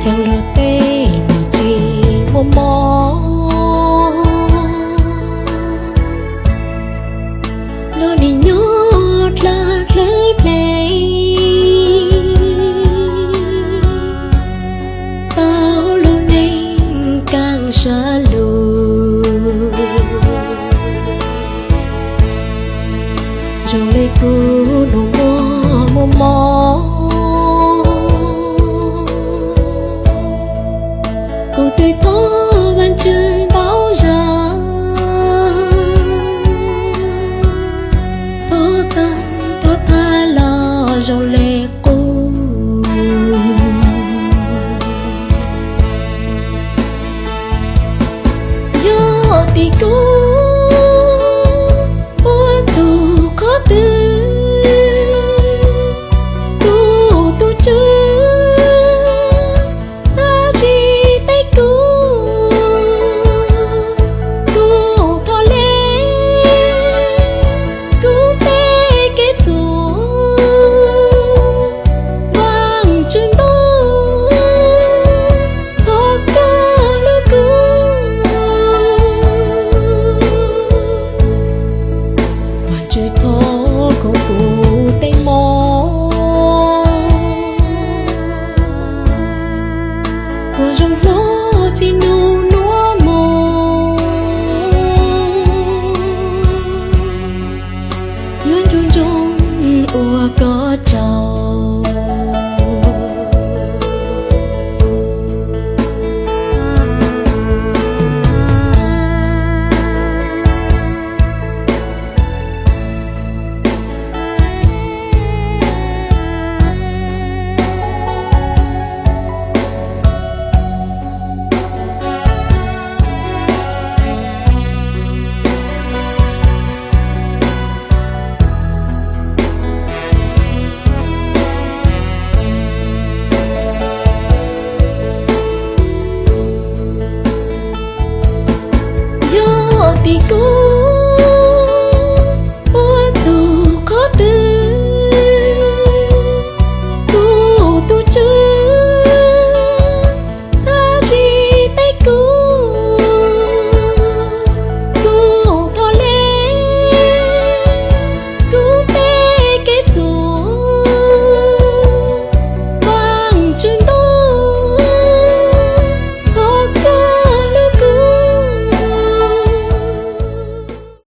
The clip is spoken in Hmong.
Cov lug tej nws tsis muaj mob, lub nim nyob dlawb dlawb dle, tau lub neej kaaj sab lug. Zoo le kuv nus muaj muaj mob, kuv twb thov Vaajtswv ntau zag, thov taag thov tag los zoo le qub. Yog tim kuv ua txug qhov twg, kuv tus Tswv txhaj tsis teb kuv, kuv thov le kuv tej kev txhaum. Vaajtswv ntuj, thov koj hlub kuv. Vaajtswv thov koj kuv tej mob, kuv zoo hlob txij nub